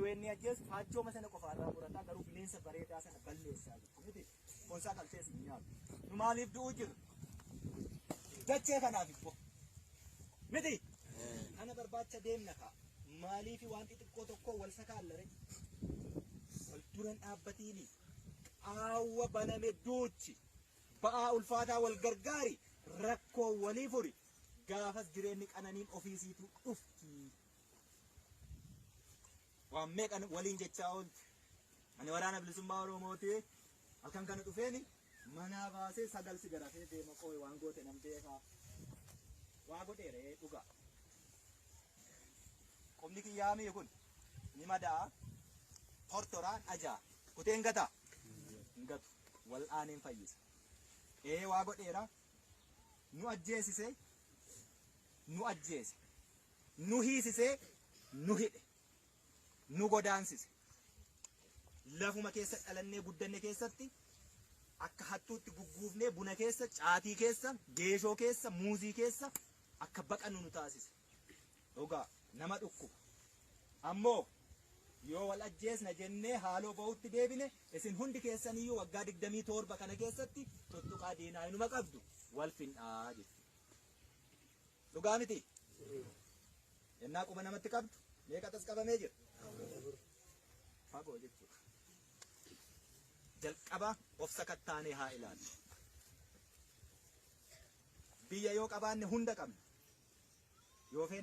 weennii ajjeesu faachooma sana qofaarraa murataa garuu bineensa bareedaa sana balleessaa jechuudha. Miti foonsaa qaltees hin nyaatu. Nu maaliif du'uu jirra? Dachee kanaaf ibbo. Miti kana barbaacha deemna kaa. Maaliif waan xixiqqoo tokko wal sakaallare? Wal duran dhaabbatiini qaawwa baname duuchi ba'aa ulfaataa wal gargaari rakkoo walii furi gaafas jireenyi qananiin ofiisiitu dhufti. Waan meeqan waliin jechaa oolti. Ani Waraana Bilisummaa Oromooti. Halkan kana dhufeeni manaa baasee sagal si garafee deema qooyi waan goote nan beekaa. Waa godheera ee dhugaa. Qubni kiyyaamii kun ni madaa tortoraan ajaa kuteen gataa hin gatu wal'aaneen fayyisa. Ee waa godheera nu ajjeesise nu ajjeese nu hiisisee nu hidhe nu godaansise. Lafuma keessa dhalannee guddanne keessatti akka hattuutti gugguufnee buna keessa, caatii keessa, geeshoo keessa, muuzii keessa akka baqannu nu taasise. Dhugaa nama dhukkuba. Ammoo yoo wal ajjeesna jennee haaloo ba'utti deebine isin hundi keessaniyyuu waggaa 27 kana keessatti tuttuqaa diinaa inuma qabdu wal fin'aa jechuudha. Dhugaa miti? Yennaa quba namatti qabdu meeqatas qabamee jira? Fagoo jechuudha. Jalqaba of sakattaanee haa ilaallu. Biyya yoo qabaanne hunda qabna. Yoo feene